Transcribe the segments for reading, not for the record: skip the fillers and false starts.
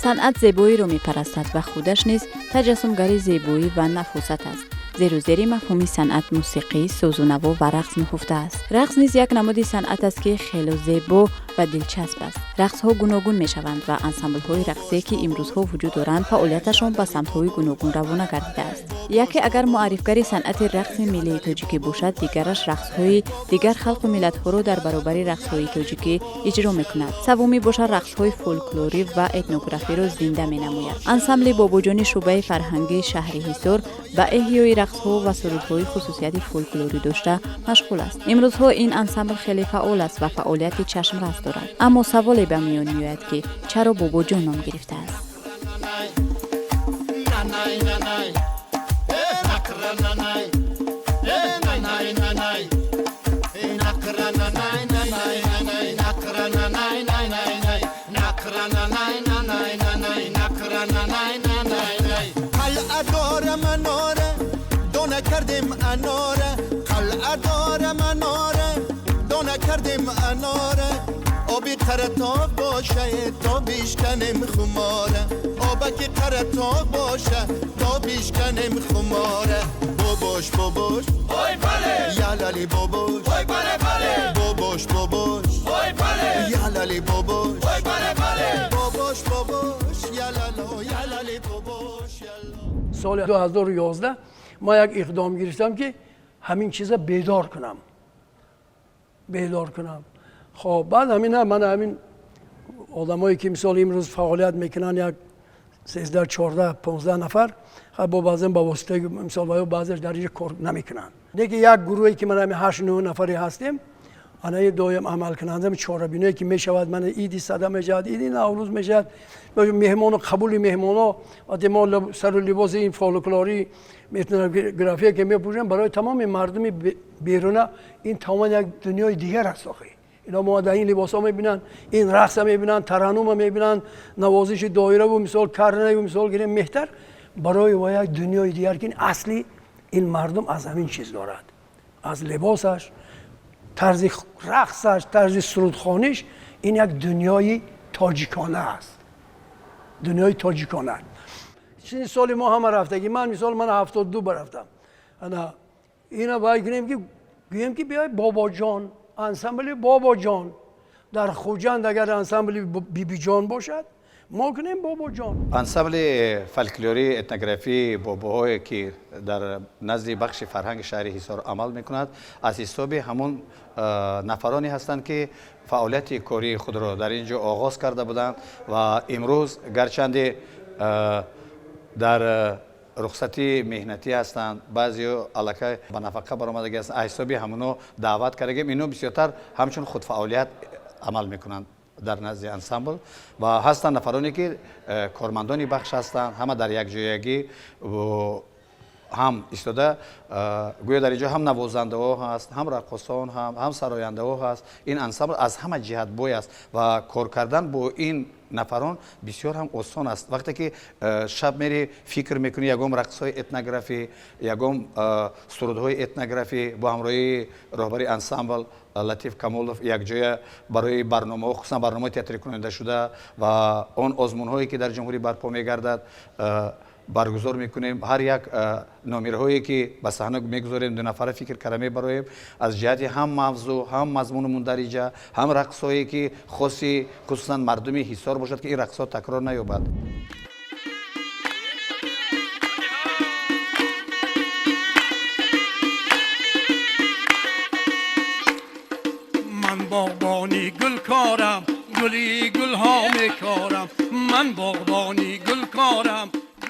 Санъат зебоиро мепарастад ва худаш низ таҷассумгари зебоӣ ва нафосат аст, зеру зери мафҳуми санъат мусиқӣ, созунаво ва рақс нуҳуфта аст. Рақс низ як намуди санъат аст, ки хело зебо ва дилчасп аст. Рақсҳо гуногун мешаванд ва ансамблҳои рақсие, ки имрӯзҳо вуҷуд доранд, фаъолияташон ба самтҳои гуногун равона гардидааст. Яке агар муаррифгари санъати рақси миллии тоҷикӣ бошад, дигараш рақсҳои дигар халқу миллатҳоро дар баробари рақсҳои тоҷикӣ иҷро мекунад. Саввумӣ бошад, рақсҳои фолклорӣ ва этнографиро зинда менамояд. Ансамбли Бобоҷони шӯъбаи фарҳангии шаҳри Ҳисор ба эҳёи рақсҳо ва сурудҳои хусусияти фолклорӣ дошта машғул аст. Имрӯзҳо ин ансамбл хеле фаъол аст ва фаъолияти чашмрас дорад. Аммо саволе ба миён меояд, ки чаро Бобоҷон ном гирифтааст? Нанай, нанай, нақра, нанай, нанай, нанай, нақра, нанай, нанай, нанай, нақра, нанай, нанай, най, нақра, нанай, нанай, нанай, нақра, нанай, нанай, най. Қалъа дора манора, дона кардем анора. Қалъа дора манора, дона кардем анора. Оби Қаратоғ боша, то бишканем хумора. Обаки Қаратоғ боша, то бишканем хумора. Бобош, бобош, ой бале, ялали бобош, ой бале, бале, бобош, бобош, ой бале, ялали бобош, ой бале, бале, бобош, бобош, ялало, ялали бобош, ялало. Соли 2011 ма як иқдом гирифтам, ки ҳамин чиза бедор кунам, бедор кунам. Хоб, баъд ҳамина ман ҳамин одамое, ки мисол имрӯз фаъолият мекунанд, як 13, 14, 15 нафар, бо баъзан ба воситаи мисол ва баъзеш дар инҷа кор намекунанд. Лекин як гурӯҳе, ки ман ҳамин ҳашт нӯҳ нафаре ҳастем, анаи доим амалкунанда чорабиное, ки мешавад, ман иди Сада мешавад, иди Наврӯз мешавад, меҳмону қабули меҳмоно, вақте мо сару либоси ин фолклорӣ, этнография ки мепӯшем, барои тамоми мардуми беруна ин тамоман як дунёи дигар аст. Охи, ино мо дар ин либосҳо мебинанд, ин рақса мебинанд, тараннума мебинанд, навозиши доираву мисол карнаю мисол гирем меҳтар, барои ва як дунёи дигар, ки асли ин мардум аз ҳамин чиз дорад, аз либосаш, тарзи рақсаш, тарзи сурудхониш. Ин як дунёи тоҷикона аст, дунёи тоҷикона. Сини соли мо ҳама рафтагӣ. Ман мисол ман 72 барафтам. Ана ина бояд гирем, ки гӯем, ки биёй Бобоҷон, ансамбли Бобоҷон. Дар Хуҷанд агар ансамбли Бибиҷон бошад, мо кунем Бобоҷон. Ансамбли фольклорӣ этнографии бобоҳое, ки дар назди бахши фарҳанги шаҳри Ҳисор амал мекунад, аз ҳисоби ҳамон нафароне ҳастанд, ки фаъолияти кории худро дар ин ҷо оғоз карда буданд ва имрӯз гарчанде дар рухсати меҳнатӣ ҳастанд, баъзеҳо аллакай ба нафақа баромадагӣ ҳастанд, аз ҳисоби ҳамоно даъват кардагем. Ино бисёртар ҳамчун худфаъолият амал мекунанд дар назди ансамбл ва ҳастанд нафароне, ки кормандони бахш ҳастанд. Ҳама дар якҷоягӣ ҳам истода, гӯё дар инҷо ҳам навозандаҳо ҳаст, ҳам раққосон, ҳам сарояндаҳо ҳаст. Ин ансамбл аз ҳама ҷиҳат бой аст ва кор кардан бо ин нафарон бисёр ҳам осон аст. Вақте ки шаб мери, фикр мекунӣ ягон рақсҳои этнографӣ, ягон сурудҳои этнографӣ, бо ҳамроҳии роҳбари ансамбл Латиф Камолов якҷоя барои барномаҳо, хусусан барномаҳои театрикунонидашуда ва он озмунҳое, ки дар ҷумҳурӣ барпо мегардад, баргузор мекунем. Ҳар як номерҳое, ки ба саҳна мегузорем, дунафара фикр карда мебароем, аз ҷиҳати ҳам мавзӯъ, ҳам мазмуну мундариҷа, ҳам рақсҳое, ки хоси хусусан мардуми Ҳисор бошад, ки ин рақсҳо такрор наёбад. Ман боғбони гулкорам, гули гулҳо мекорам, ман боғбони гулкорам.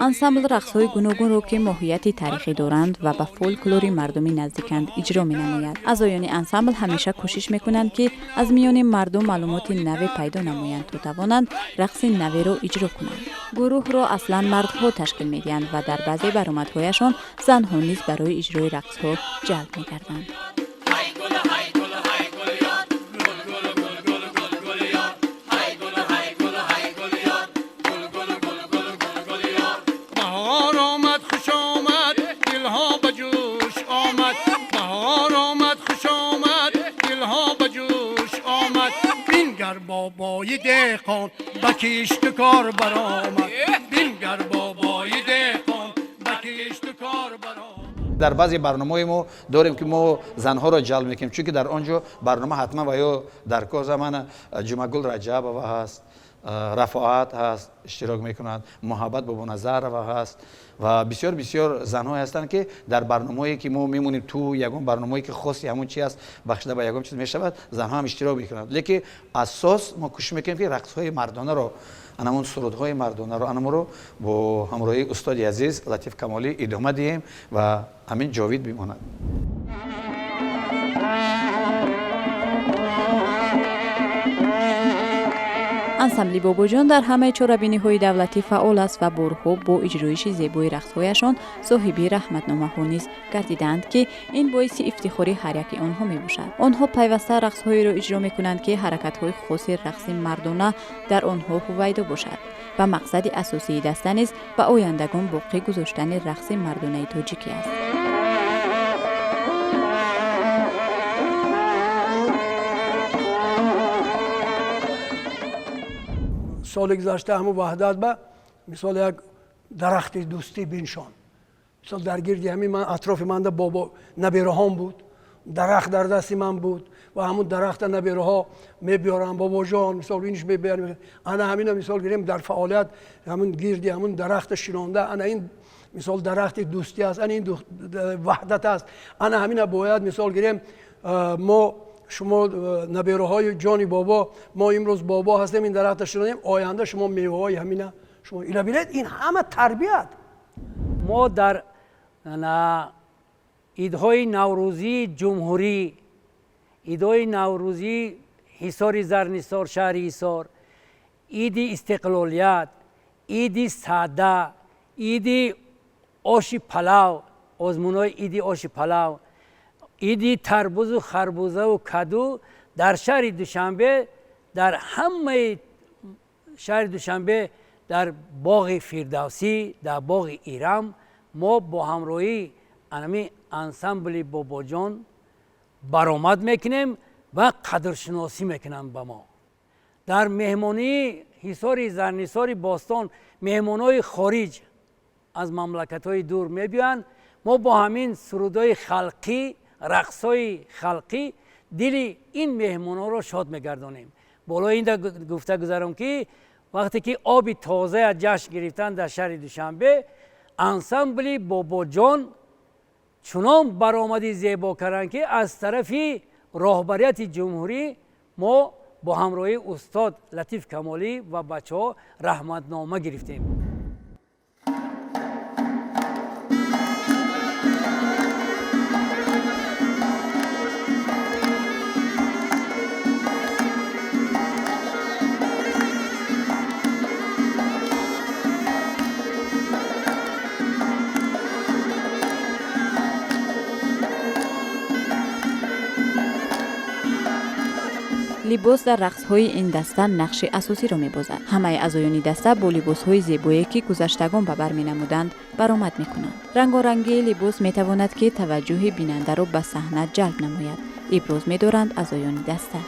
Ансамбл рақсҳои гуногунро, ки моҳияти таърихӣ доранд ва ба фолклори мардумӣ наздиканд, иҷро менамояд. Аъзоёни ансамбл ҳамеша кӯшиш мекунанд, ки аз миёни мардум маълумоти наве пайдо намоянд, то тавонанд рақси наверо иҷро кунанд. Гурӯҳро аслан мардҳо ташкил медиҳанд ва дар баъзе баромадҳояшон занҳо низ барои иҷрои рақсҳо ҷалб мегарданд. Ҳай гул, ҳай гул, ҳай гул ёр, гул, гул, гул, гул, гул, гул ёр, ҳай гул, ҳай гул, ҳай гул ёр, гул, гул, гул, гул, гул, гул ёр. Баҳор омад, хуш омад, дилҳо ба ҷӯш омад. Баҳор омад, хуш омад, дилҳо ба ҷӯш омад. Бингар бобои. Бобои деҳқон ба кишту кор баромад, бингар бобои деҳқон ба кишту кор баромад. Дар баъзе барномаҳои мо дорем, ки мо занҳоро ҷалб мекунем, чунки дар он ҷо барнома ҳатман ва ё дар коза мана Ҷумагул Раҷабова ҳаст, Рафоат ҳаст, иштирок мекунанд, Муҳаббат Бобоназарова ҳаст ва бисёр бисёр занҳое ҳастанд, ки дар барномаҳое ки мо мемонем, ту ягон барномае ки хоси ҳамон чи аст, бахшида ба ягон чиз мешавад, занҳо ҳам иштирок мекунанд. Лекин асос мо кӯшиш мекунем, ки рақсҳои мардонаро, анамон сурудҳои мардонаро, анаморо бо ҳамроҳии устоди азиз Латиф Камолӣ идома диҳем ва ҳамин ҷовид бимонад. Ансамбли Бобоҷон дар ҳамаи чорабиниҳои давлатӣ фаъол аст ва борҳо бо иҷроиши зебои рақсҳояшон соҳиби раҳматномаҳо низ гардидаанд, ки ин боиси ифтихори ҳар яки онҳо мебошад. Онҳо пайваста рақсҳоеро иҷро мекунанд, ки ҳаракатҳои хоси рақси мардона дар онҳо ҳувайдо бошад ва мақсади асосии даста низ ба ояндагон боқӣ гузоштани рақси мардонаи тоҷикӣ аст. Соли гузашта ҳамун Ваҳдат ба мисол як дарахти дӯстӣ биншон, мисол дар гирди ҳамин ман атрофи манда бобо набераҳом буд, дарахт дар дасти ман буд ва ҳамун дарахта набераҳо мебиёранд, бобоҷон мисол инш мебиёранд. Ана ҳамина мисол гирем дар фаъолият ҳамун гирди ҳамун дарахта шинонда, ана ин мисол дарахти дӯстӣ аст, ана ин ваҳдат аст, ана ҳамина бояд мисол гирем мо шумо набераҳои ҷони бобо, мо имрӯз бобо ҳастем, ин дарахта шинонем, оянда шумо меваҳои ҳамина шумо ина бинед, ин ҳама тарбият. Мо дар идҳои наврӯзии ҷумҳурӣ, идҳои наврӯзии Ҳисори Зарнисор, шаҳри Ҳисор, иди истиқлолият, иди сада, иди оши палав, озмунҳои иди оши палав, иди тарбузу харбузаву каду дар шаҳри Душанбе, дар ҳамаи шаҳри Душанбе, дар боғи Фирдавсӣ, дар боғи Ирам мо бо ҳамроҳии анами ансамбли Бобоҷон баромад мекунем ва қадршиносӣ мекунанд ба мо. Дар меҳмонии Ҳисори Зарнисори бостон меҳмонҳои хориҷ аз мамлакатҳои дур мебиёянд. Мо бо ҳамин сурудҳои халқӣ, рақсҳои халқӣ дили ин меҳмонҳоро шод мегардонем. Болои ин гуфта гузарам, ки вақте ки оби тозая ҷашн гирифтан дар шаҳри Душанбе, ансамбли Бобоҷон чунон баромади зебо карданд, ки аз тарафи роҳбарияти ҷумҳурӣ мо бо ҳамроҳии устод Латиф Камолӣ ва бачаҳо раҳматнома гирифтем. Либос дар рақсҳои ин даста нақши асосиро мебозад. Ҳамаи аъзоёни даста бо либосҳои зебое, ки гузаштагон ба бар менамуданд, баромад мекунанд. Рангорангии либос метавонад, ки таваҷҷӯҳи бинандаро ба саҳна ҷалб намояд, иброз медоранд аъзоёни даста.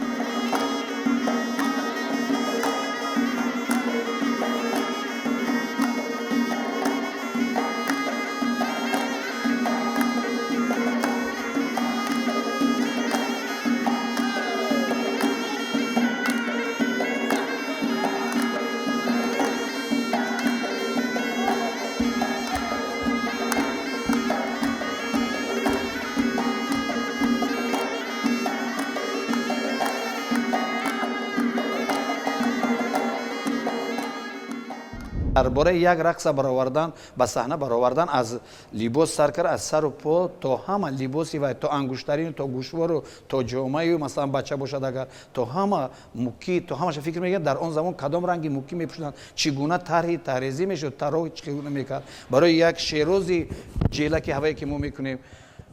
Дар бораи як рақса баровардан, ба саҳна баровардан, аз либос сар кард, аз сару по то ҳама либоси вай, то ангуштарину, то гӯшвору, то ҷомаю, масалан бача бошад агар, то ҳама мукӣ, то ҳамаша фикр мекард, дар он замон кадом ранги мукӣ мепӯшиданд, чӣ гуна тарҳи таҳрезӣ мешуд, тарроҳ чӣ гуна мекард. Барои як шерози ҷелаки ҳавае ки мо мекунем,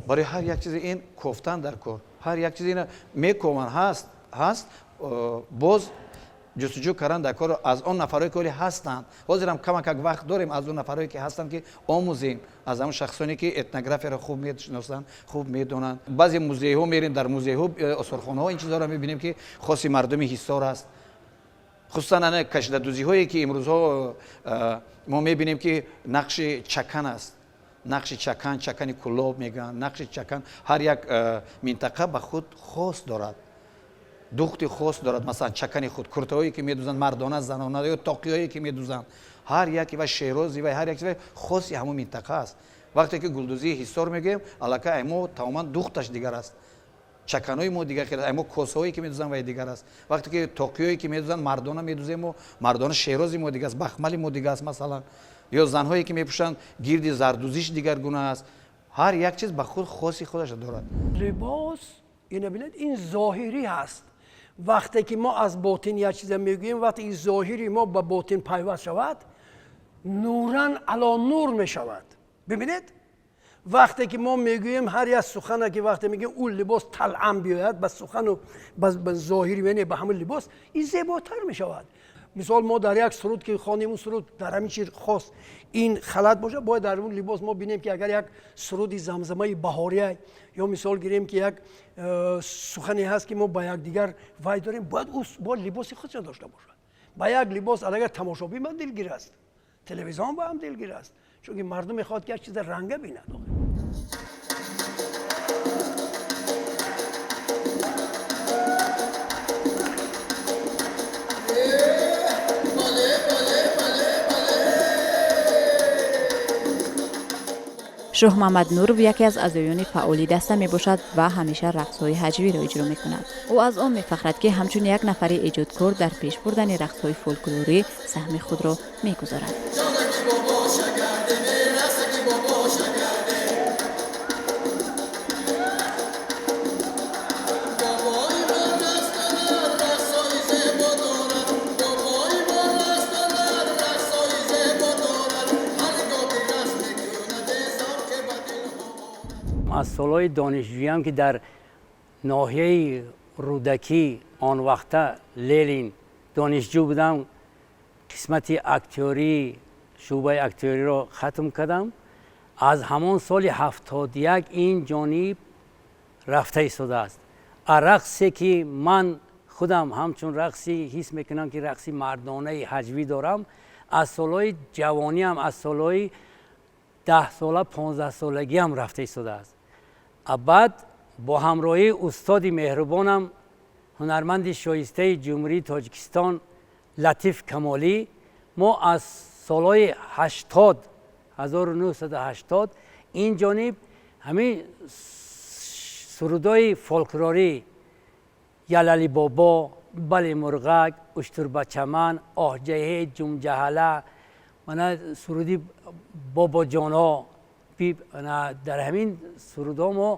барои ҳар як чизи ин кофтан дар кор, ҳар як чизи ина мекованд, ҳаст, боз ҷустуҷӯ кардан дар кор аз он нафарое ки ҳоле ҳастанд. Ҳозирам камакак вақт дорем аз он нафарое ки ҳастанд, ки омӯзем, аз ҳамон шахсоне ки этнографияро хуб мешиносанд, хуб медонанд. Баъзе музейҳо мерем, дар музейҳо, осорхонаҳо ин чизҳоро мебинем, ки хоси мардуми Ҳисор аст. Хусусан ана кашидадӯзиҳое, ки имрӯзҳо мо мебинем, ки нақши чакан аст, нақши чакан, чакани Кулоб мегӯянд, нақши чакан ҳар як минтақа ба худ хос дорад, духти хос дорад. Масалан, чакани худ, куртаҳое, ки медӯзанд, мардона, занона, ё тоқиҳое, ки медӯзанд, ҳар яке ва шерози ва ҳар як хоси ҳамон минтақа аст. Вақте ки гулдӯзии Ҳисор мегӯем, аллакай мо тамоман духташ дигар аст, чаканои мо дигар хел, мо косаҳое, ки медӯзанд, вай дигар аст. Вақте ки тоқиҳое, ки медӯзанд, мардона медӯзем, мо мардона шерози мо дигар аст, бахмали мо дигар аст, масалан, ё занҳое, ки мепӯшанд, гирди зардӯзиш дигаргуна аст. Ҳар як чиз ба худ хоси худаш дорад. Либос, ина бинед, ин зоҳирӣ ҳаст. Вақте ки мо аз ботин як чиза мегӯем, вақте ки зоҳири мо ба ботин пайваст шавад, نورا علی نور мешавад. Бибинед, вақте ки мо мегӯем ҳар як сухана, ки вақте мегӯем, ӯ либос талъам биёяд ба сухану ба зоҳири, яъне ба ҳамон либос, ин зеботар мешавад. Мисол, мо дар як суруд ки хонем, он суруд дар ҳамин чиз хос ин халат бошад, бояд дар он либос мо бинем, ки агар як суруди замзамаи баҳория ё мисол гирем, ки як сухане ҳаст, ки мо ба якдигар вай дорем, бояд ӯ бояд либоси худша дошта бошад. Ба як либос агар тамошобин ба дилгир аст, телевизион ба ҳам дилгир аст, чунки мардум мехоҳад, ки як чиза ранга бинад. Шоҳмамад Нуров яке аз аъзоёни фаъоли даста мебошад ва ҳамеша рақсҳои ҳаҷвиро иҷро мекунад. Ӯ аз он мефахрад, ки ҳамчун як нафари эҷодкор дар пеш бурдани рақсҳои фолклорӣ саҳми худро мегузорад. Аз солҳои донишҷӯям, ки дар ноҳияи Рӯдакӣ, он вақта Ленин, донишҷӯ будам, қисмати актёрӣ, шӯъбаи актёриро хатм кардам. Аз ҳамон соли 71 ин ҷониб рафта истодааст. Рақсе, ки ман худам ҳамчун рақси ҳис мекунам, ки рақси мардонаи ҳаҷвӣ дорам, аз солҳои ҷавониам, аз солҳои 10 сола, 15 солагиам рафта истодааст. Баъд бо ҳамроҳии устоди меҳрубонам, ҳунарманди шоистаи Ҷумҳурии Тоҷикистон Латиф Камолӣ, мо аз солҳои 80, 1980 ин ҷониб ҳамин сурудҳои фолклорӣ: Ялали бобо, Бали мурғак, Уштурбачаман, Оҳҷаҳе, Ҷумҷаҳала, мана суруди Бобоҷонҳо. Дар ҳамин сурудҳо мо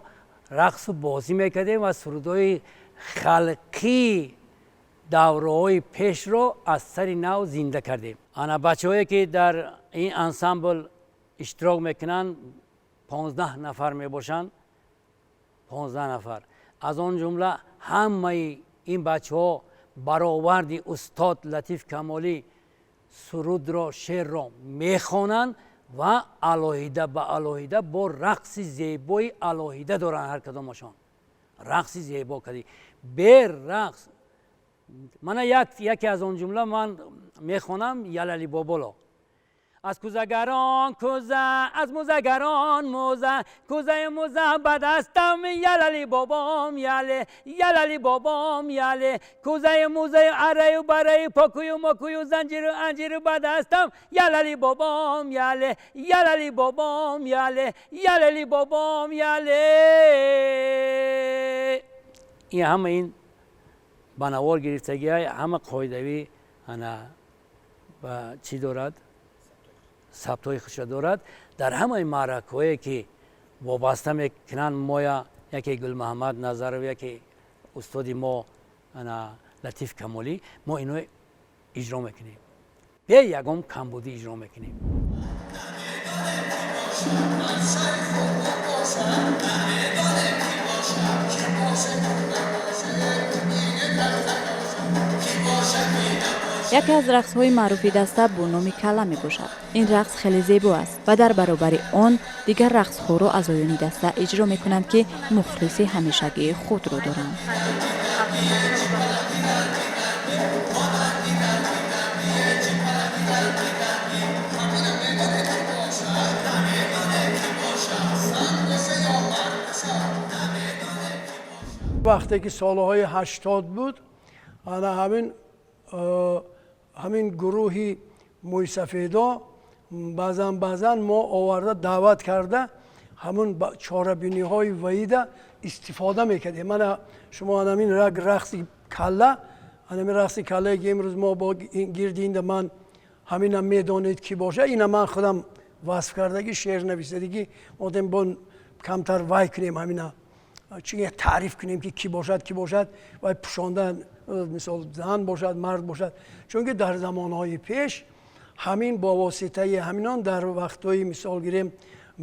рақсу бозӣ мекардем ва сурудҳои халқии давраҳои пешро аз сари нав зинда кардем. Ана бачаҳое, ки дар ин ансамбл иштирок мекунанд, 15 нафар мебошанд. 15 нафар, аз он ҷумла ҳамаи ин бачаҳо бароварди устод Латиф Камолӣ сурудро, шеърро мехонанд ва алоҳида ба алоҳида бо рақси зебои алоҳида доранд. Ҳар кадомашон рақси зебо кардӣ, бе рақс. Мана яке аз он ҷумла ман мехонам Ялали боболо. Аз кӯзагарон кӯза, аз мӯзагарон мӯза, кӯзаю мӯза ба дастам, ялали бобом яле, ялали бобом яле, кӯзаю мӯзаю арраю барраю покую мокую занҷиру анҷиру ба дастам, ялали бобом яле, ялали бобом яле, ялали бобом яле. Ин ҳама ин ба навор гирифтагиай, ҳама қоидавӣ ана ба чӣ дорад, сабтҳои худша дорад. Дар ҳамаи маъракаҳое, ки вобаста мекунанд моя, яке Гулмуҳаммад Назаров, яке устоди мо ана Латиф Камолӣ, мо ино иҷро мекунем, бе ягон камбудӣ иҷро мекунем. Яке аз рақсҳои маъруфи даста бо номи калла мебошад. Ин рақс хеле зебо аст ва дар баробари он дигар рақсҳоро аъзоёни даста иҷро мекунанд, ки мухлиси ҳамешагии худро доранд. Вақте ки солҳои 80 буд, ана ҳамин гурӯҳи мӯйсафедо баъзан баъзан мо оварда даъват карда, ҳамун чорабиниҳои ваида истифода мекардем. Мана шумо анамин рақси калла, анамин рақси каллае ки имрӯз мо бо гирди инда, ман ҳамина медонед ки боша, ина ман худам васф кардагӣ, шеър нависадагӣ модем, бо камтар вай кунем, ҳамина чи таъриф кунем ки кӣ бошад, кӣ бошад, вай пӯшонда, мисол, зан бошад, мард бошад. Чунки дар замонҳои пеш ҳамин бо воситаи ҳаминон дар вақтҳои, мисол гирем,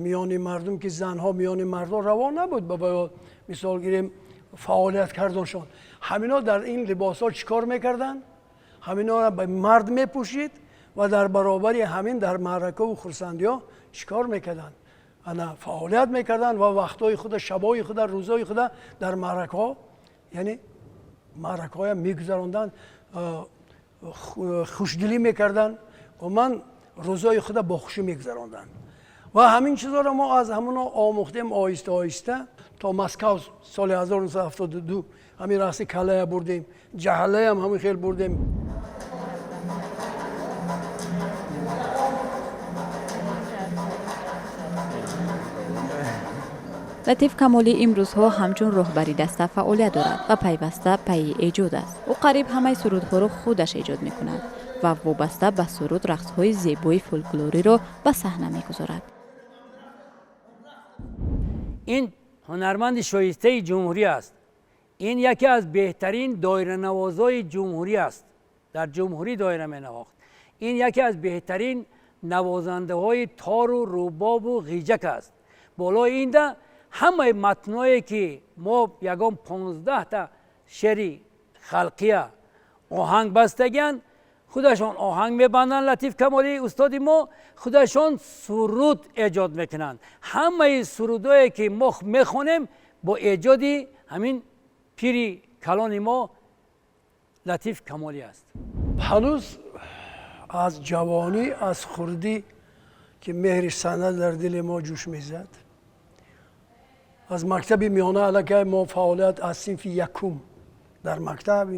миёни мардум ки занҳо миёни мардҳо раво набуд ба мисол гирем фаъолият кардоншон, ҳамино дар ин либосҳо чӣ кор мекарданд? Ҳаминора ба мард мепӯшид ва дар баробари ҳамин дар маъракаву хурсандиҳо чӣ кор мекарданд? Ана фаъолият мекарданд ва вақтҳои худа, шабҳои худа, рӯзҳои худа дар маъракаҳо, яъне маъракаҳоя мегузаронданд, хушдилӣ мекарданд, умуман рӯзҳои худа бо хушӣ мегузаронданд. Ва ҳамин чизҳоро мо аз ҳамоно омӯхтем оҳиста оҳиста то Москав соли 1972 ҳамин рақси каллая бурдем, ҷаҳаллаям ҳамин хел бурдем. Латиф Камолӣ имрӯзҳо ҳамчун роҳбари даста фаъолият дорад ва пайваста пайи эҷод аст. Ӯ қариб ҳамаи сурудҳоро худаш эҷод мекунад ва вобаста ба суруд рақсҳои зебои фолклориро ба саҳна мегузорад. Ин ҳунарманди шоистаи ҷумҳурӣ аст. Ин яке аз беҳтарин доиранавозои ҷумҳурӣ аст, дар ҷумҳурӣ доира менавохт. Ин яке аз беҳтарин навозандаҳои тору рубобу ғиҷак аст. Болои инда ҳамаи матное ки мо ягон 15та шеъри халқия оҳанг бастагианд, худашон оҳанг мебанданд. Латиф Камолӣ устоди мо худашон суруд эҷод мекунанд. Ҳамаи сурудое ки мо мехонем, бо эҷоди ҳамин пири калони мо Латиф Камолӣ аст. Ҳанӯз аз ҷавонӣ, аз хурдӣ ки меҳри санъат дар дили мо ҷӯш мезад, аз мактаби миёна аллакай мо фаъолият, аз синфи якум дар мактаб,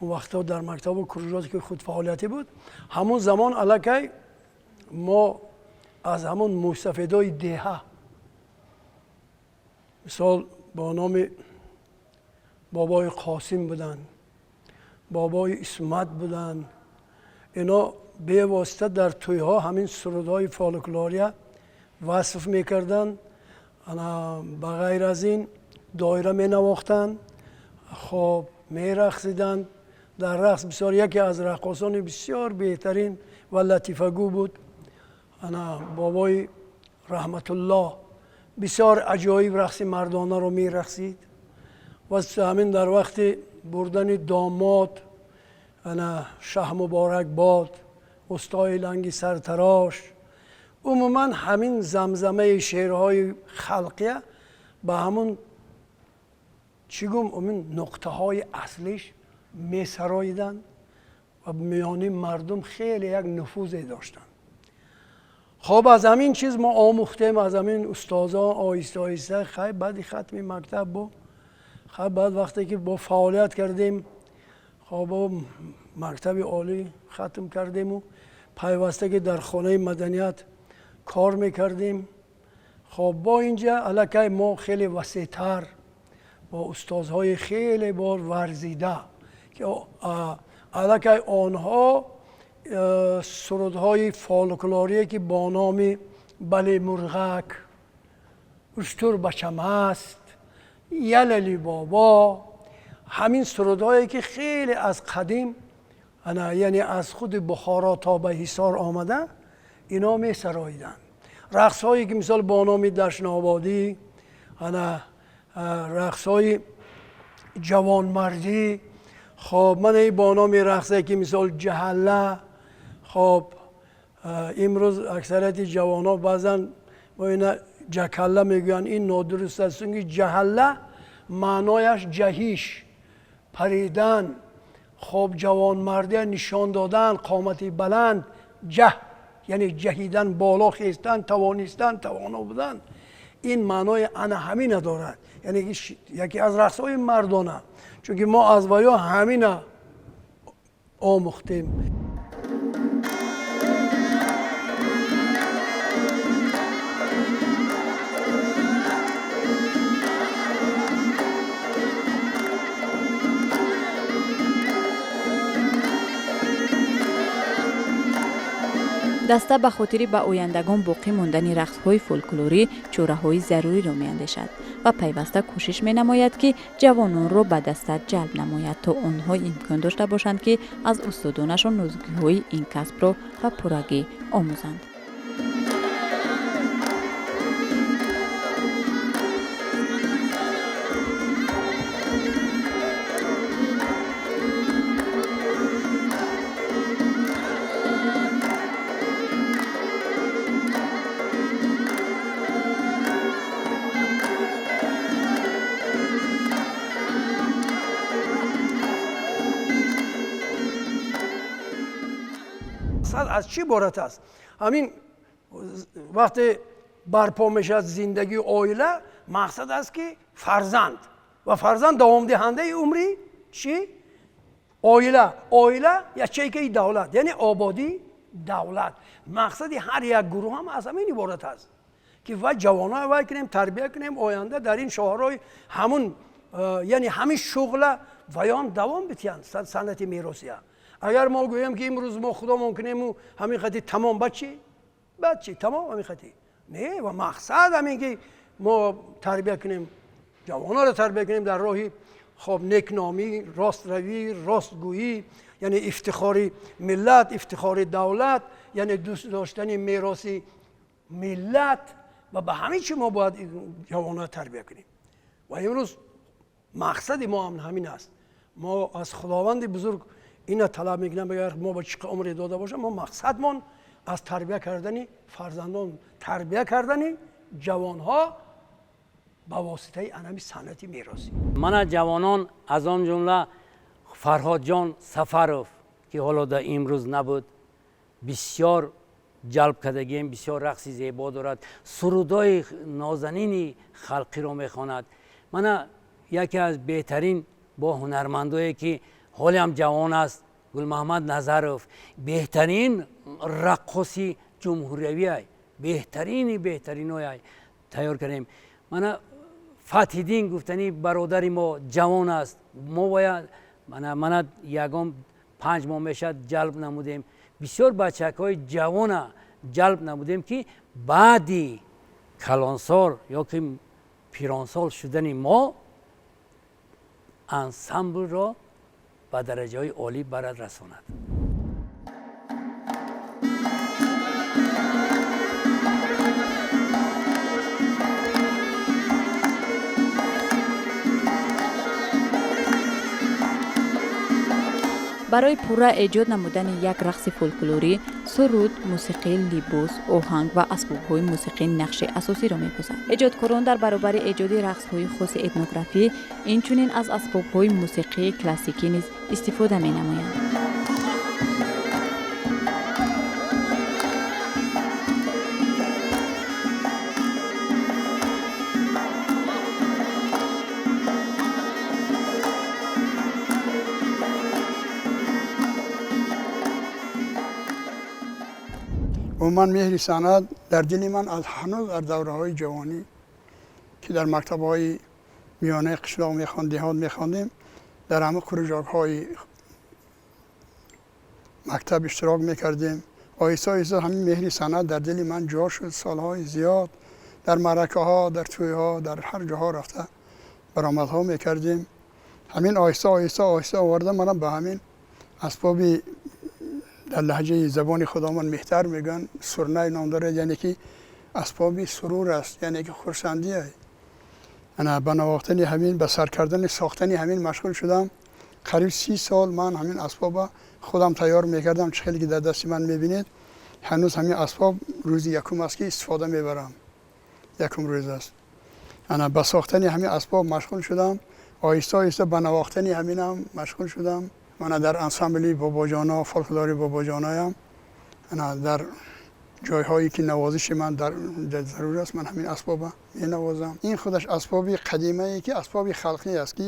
он вақтҳо дар мактабу кружоте ки худфаъолиятӣ буд, ҳамон замон аллакай мо аз ҳамон мӯйсафедои деҳа, мисол, бо номи бобои Қосим буданд, бобои Исмат буданд, ино бевосита дар тӯйҳо ҳамин сурудҳои фолклория васф мекарданд, ба ғайр аз ин доира менавохтанд, хоб мерақсиданд. Дар рақс бисёр яке аз раққосони бисёр беҳтарин ва латифагӯ буд, ана бобои Раҳматуллоҳ, бисёр аҷоиб рақси мардонаро мерақсид. Ва ҳамин дар вақти бурдани домод, ана шаҳ муборак бод, устои ланги сартарош, умуман ҳамин замзамаи шеърҳои халқия ба ҳамун чӣ гум, умин нуқтаҳои аслиш месароиданд ва миёни мардум хеле як нуфузе доштанд. Хоб, аз ҳамин чиз мо омӯхтем, аз ҳамин устозон оҳиста оҳиста. Хай, баъди хатми мактаб бо хай, баъд вақте ки бо фаъолият кардем, хоб, мактаби олӣ хатм кардему пайваста ки дар хонаи маданият кор мекардем, хоб, бо инҷа аллакай мо хеле васеътар бо устозҳои хеле бор варзида, ки аллакай онҳо сурудҳои фолклорие ки бо номи Бале мурғак, Уштур бачамаст, Ялали бобо, ҳамин сурудҳое ки хеле аз қадим, яъне аз худи Бухоро то ба Ҳисор омада, ино месароиданд. Рақсҳое ки мисол бо номи Дашнободӣ, ана рақсҳои ҷавонмардӣ, хоб, мана бо номи рақсе ки мисол ҷаҳалла. Хоб, имрӯз аксарияти ҷавонҳо баъзан бо ина ҷакалла мегӯянд. Ин нодуруст аст, чунки ҷаҳалла маънояш ҷаҳиш, паридан, хоб, ҷавонмардия нишон додан, қомати баланд, ҷаҳ яъне ҷаҳидан, боло хестан, тавонистан, тавоно будан. Ин маънои ана ҳамина дорад. Яъне яке аз рақсҳои мардона, чунки мо аз ваё ҳамина омӯхтем. Даста ба хотири ба ояндагон боқӣ мондани рақсҳои фолклорӣ чораҳои заруриро меандешад ва пайваста кӯшиш менамояд, ки ҷавононро ба даста ҷалб намояд, то онҳо имкон дошта бошанд, ки аз устодонашон нозукиҳои ин касбро ба пуррагӣ омӯзанд. Аз чӣ иборат аст? Ҳамин вақте барпо мешавад зиндагии оила, мақсад аст, ки фарзанд ва фарзанд давомдиҳандаи умри чӣ? Оила. Оила ячейкаи давлат, яъне ободии давлат. Мақсади ҳар як гурӯҳ ҳам аз ҳамин иборат аст, ки вай ҷавонҳо вай кунем, тарбия кунем, оянда дар ин шоҳрои ҳамун, яъне ҳамин шуғла ваён давом битиҳанд санъати меросия. Агар мо гӯем, ки имрӯз мо худомон кунему ҳамин хати тамом, баъд чӣ? Баъд чӣ? Тамом ҳамин хати не. Ва мақсад ҳамин, ки мо тарбия кунем, ҷавонҳоро тарбия кунем дар роҳи хоб некномӣ, ростравӣ, ростгӯӣ, яъне ифтихори миллат, ифтихори давлат, яъне дӯст доштани мероси миллат. Ва ба ҳамин чи мо бояд ҷавонҳоро тарбия кунем. Ва имрӯз мақсади мо ҳам ҳамин аст. Мо аз Худованди бузург ина талаб мекунем, агар мо ба чӣ умре дода бошам, мо мақсадмон аз тарбия кардани фарзандон, тарбия кардани ҷавонҳо ба воситаи анами санъати меросӣ. Мана ҷавонон, аз он ҷумла Фарҳодҷон Сафаров, ки ҳоло дар имрӯз набуд, бисёр ҷалб кардагием, бисёр рақси зебо дорад, сурудҳои нозанини халқиро мехонад. Мана яке аз беҳтарин бо ҳунармандое, ки ҳолиам ҷавон аст, Гулмаҳмад Назаров, беҳтарин раққоси ҷумҳуриявиай, беҳтарини беҳтаринояй тайёр кардем. Мана Фатҳиддин, гуфтани бародари мо, ҷавон аст, мо бояд мана ягон 5 моҳ мешавад ҷалб намудем. Бисёр бачакҳои ҷавона ҷалб намудем, ки баъди калонсол ё ки пиронсол шудани мо ансамблро ба дараҷаҳои олӣ барад, расонад. Барои пурра эҷод намудани як рақси фолклорӣ суруд, мусиқӣ, либос, оҳанг ва асбобҳои мусиқӣ нақши асосиро мебозад. Эҷодкорон дар баробари эҷоди рақсҳои хоси этнографӣ инчунин аз асбобҳои мусиқии классикӣ низ истифода менамоянд. Умуман, меҳри санъат дар дили ман аз ҳанӯз дар давраҳои ҷавонӣ, ки дар мактабҳои миёнаи қишлоқ мехонд, деҳот мехондем, дар ҳама кружокҳои мактаб иштирок мекардем. Оҳиста оҳиста ҳамин меҳри санъат дар дили ман ҷо шуд. Солҳои зиёд дар маъракаҳо, дар тӯйҳо, дар ҳар ҷоҳо рафта баромадҳо мекардем. Ҳамин оҳиста оҳиста оҳиста оварда мана ба ҳамин асбоби, дар лаҳҷаи забони худомон меҳтар мегӯянд, сурнай ном дорад, яъне ки асбоби сурур аст, яъне ки хурсандие. Ана ба навохтани ҳамин, ба сар кардани сохтани ҳамин машғул шудам. Қариб 30 сол ман ҳамин асбоба худам тайёр мекардам. Чӣ хеле ки дар дасти ман мебинед, ҳанӯз ҳамин асбоб рӯзи якум аст, ки истифода мебарам, якум рӯз аст. Ана ба сохтани ҳамин асбоб машғул шудам, оҳиста оҳиста ба навохтани ҳаминам машғул шудам. Мана дар ансамбли Бобоҷоно, фолклори Бобоҷоноям, ана дар Ҷойҳое ки навозиши ман дар зарур аст, ман ҳамин асбоба менавозам. Ин худаш асбоби қадимае ки асбоби халқӣ аст, ки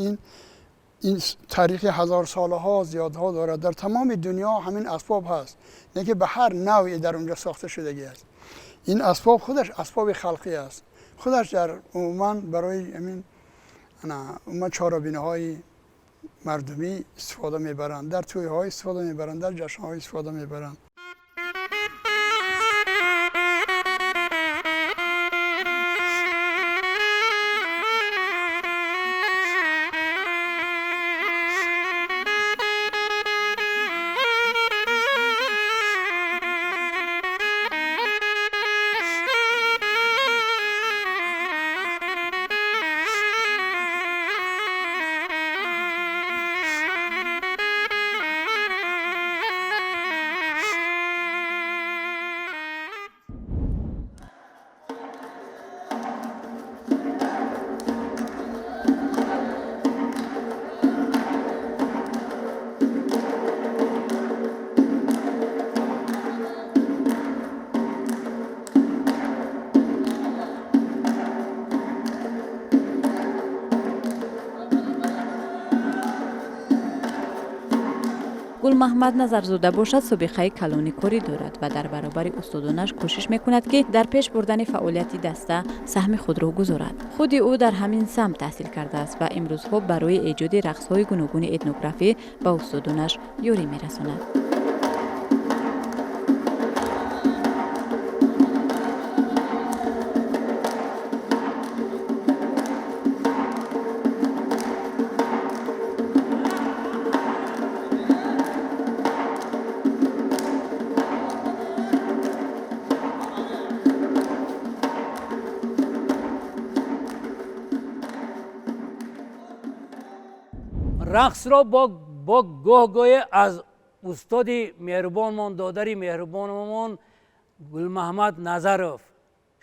ин таърихи ҳазорсолаҳо зиёдҳо дорад. Дар тамоми дунё ҳамин асбоб ҳаст, не ки ба ҳар навъе дар онҷо сохта шудагӣ аст. Ин асбоб худаш асбоби халқӣ аст, худаш дар умуман барои ҳамин умуман чорабиниҳои мардумӣ истифода мебаранд, дар тӯйҳо истифода мебаранд, дар ҷашнҳо истифода мебаранд. Гулмаҳмад Назарзода бошад, собиқаи калони корӣ дорад ва дар баробари устодонаш кӯшиш мекунад, ки дар пеш бурдани фаъолияти даста саҳми худро гузорад. Худи ӯ дар ҳамин самт таҳсил кардааст ва имрӯзҳо барои эҷоди рақсҳои гуногуни этнографӣ ба устодонаш ёрӣ мерасонад. Рақсро бо гоҳ-гоҳе аз устоди меҳрубонмон, додари меҳрубонмон Гулмаҳмад Назаров,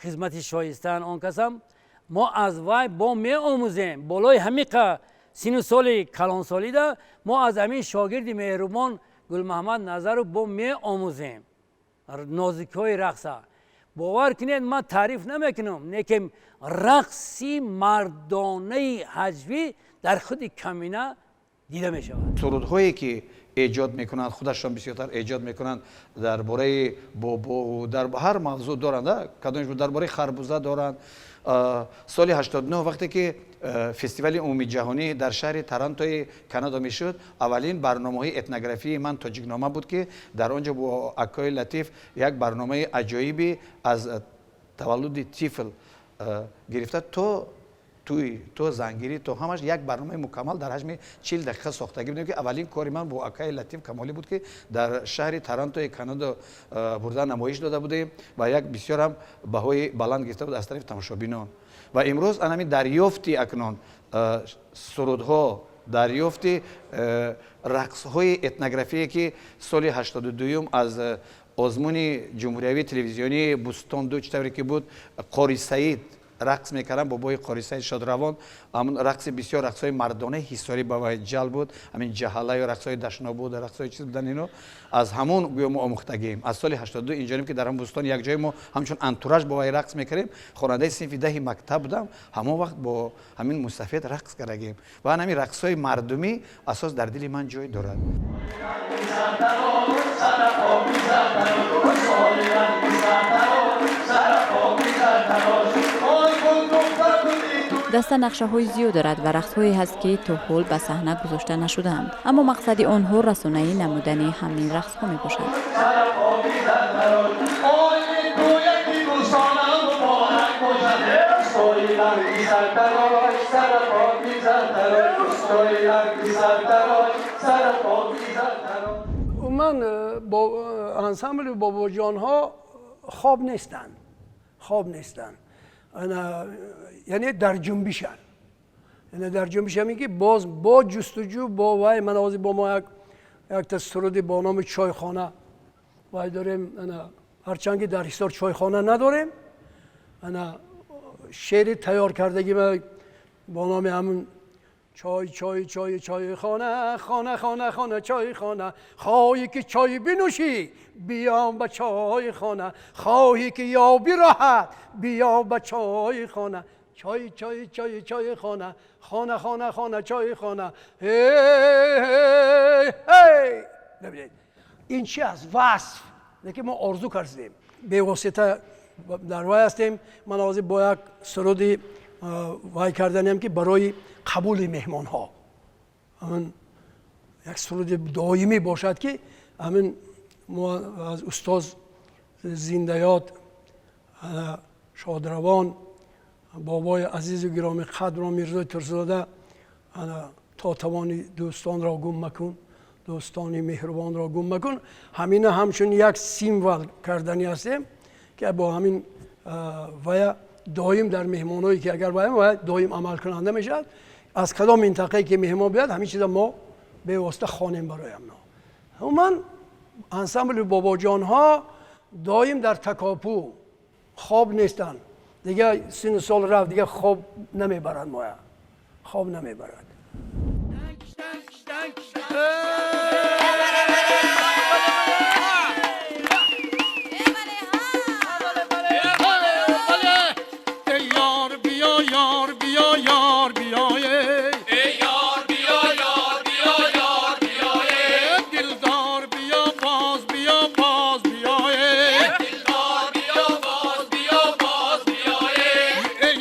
хизмати шоистаан он касам, мо аз вай бо меомӯзем. Болои ҳамиқа сину соли калонсолида мо аз ҳамин шогирди меҳрубон Гулмаҳмад Назаров бо меомӯзем нозикиҳои рақса. Бовар кунед, ман таъриф намекунам, лекин рақси мардонаи ҳаҷвӣ дар худи камина дида мешавад. Сурудҳое ки эҷод мекунанд, худашон бисёртар эҷод мекунанд дар бораи бобо, дар ҳар мавзӯъ доранд, кадомш дар бораи харбуза доранд. Соли 89 вақте ки фестивали умумиҷаҳонӣ дар шаҳри Тарантои Канада мешуд, аввалин барномаҳои этнографии ман Тоҷикнома буд, ки дар он ҷо бо акои Латиф як барномаи аҷоибе аз таваллуди тифл гирифта то тӯй, то зангирӣ, то ҳамаш як барномаи мукаммал дар ҳаҷми 40 дақиқа сохтагӣ будем, ки аввалин кори ман бо акаи Латиф Камолӣ буд, ки дар шаҳри Тарантои Канада бурда намоиш дода будем ва як бисёр ҳам баҳои баланд гирифта буд аз тарафи тамошобинон. Ва имрӯз анами дарёфти акнун сурудҳо, дарёфти рақсҳои этнографие, ки соли 82-юм аз озмуни ҷумҳуриявии телевизионии Бӯстон ду, чӣ тавре ки буд, Қори Саид рақс мекардам, бобои Қори Саид шодравон, ҳамун рақси бисёр рақсҳои мардонаи ҳисорӣ ба вай ҷалб буд, ҳамин ҷаҳалаю рақсҳои дашнобуд, рақсҳои чиз будан, ино аз ҳамун гӯё мо омӯхтагием. Аз соли 82 инҷонем, ки дар ҳам Бӯстон як ҷое мо ҳамчун антураж бо вай рақс мекардем. Хонандаи синфи 10-и мактаб будам, ҳамон вақт бо ҳамин мусафед рақс кардагием ва ҳамин рақсҳои мардумӣ асос дар дили ман ҷой дорад. Даста нақшаҳои зиёд дорад ва рақсҳое ҳаст, ки то ҳол ба саҳна гузошта нашудаанд, аммо мақсади онҳо расонаӣ намудани ҳамин рақсҳо мебошад. Умуман бо ансамбли бобоҷонҳо хоб нестанд, хоб нестанд, яъне дар ҷунбишанд, яъне дар ҷунбиш ҳамин ки боз бо ҷустуҷӯ бо вай. Ман ҳозир бо мо якта суруди бо номи Чойхона вай дорем. Ҳарчанд ки дар Ҳисор чойхона надорем, ана шеъри тайёр кардагӣ бо номи ҳамун Чой, чой, чой, чойхона, хона, хона, хона, чойхона. Хоҳӣ ки чой бинӯшӣ, биё ба чойхона. Хоҳӣ ки ёбӣ роҳат, биё ба чойхона. Чой, чой, чой, чойхона, хона, хона, хона, чойхона. Ҳей, ҳей. Бибинед, ин чи аст? Васф. Лекин мо орзу кардем, бевосита дар вай ҳастем. Ман ҳозир бо як суруди вай карданем, ки барои қабули меҳмонҳо ҳамин як суруди доимӣ бошад, ки ҳамин мо аз устоз зиндаёд, шодравон, бобои азизу гиромӣ қадро Мирзои Турсунзода: «То тавони дӯстонро гум макун, дӯстони меҳрубонро гум макун». Ҳамина ҳамчун як символ карданӣ ҳастем, ки бо ҳамин вая доим дар меҳмоное ки агар вая доим амалкунанда мешавад, аз кадом минтақае ки меҳмон биёяд, ҳамин чиза мо бевосита хонем барои ҳамно. Умуман, ансамбли Бобоҷонҳо доим дар такопӯ, хоб нестанд. Дига сину сол рафт, дига хоб намебарад, моя хоб намебарад. یار بیا، یار بیا، یار بیا. یار بیا، یار بیا، یار بیا. دلدار بیا، باز بیا، باز بیا. دلدار بیا، باز بیا، باز بیا.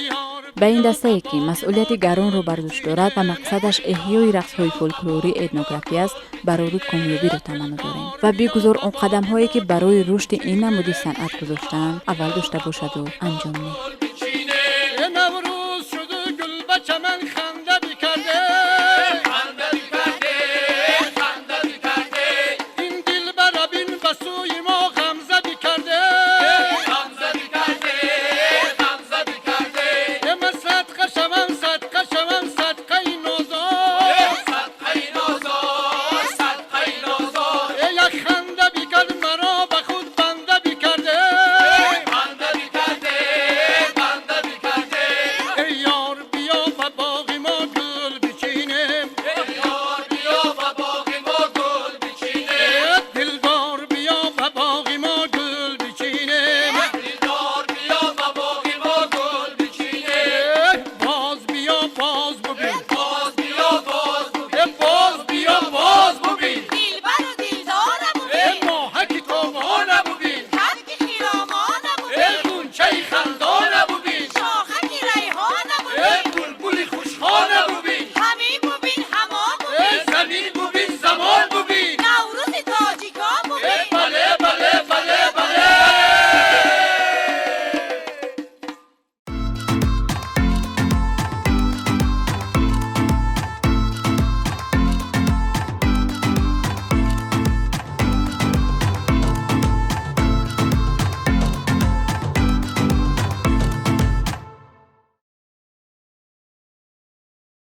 یار. Ба ин дастае, ки масъулияти гаронро бар дӯш дорад ва мақсадаш эҳёи рақсҳои фолклорӣ этнографӣ аст, барору комёбиро таманно дорем ва бигузор он қадамҳое, ки барои рушди ин намуди санъат гузоштаанд, аввал дошта бошаду анҷом не.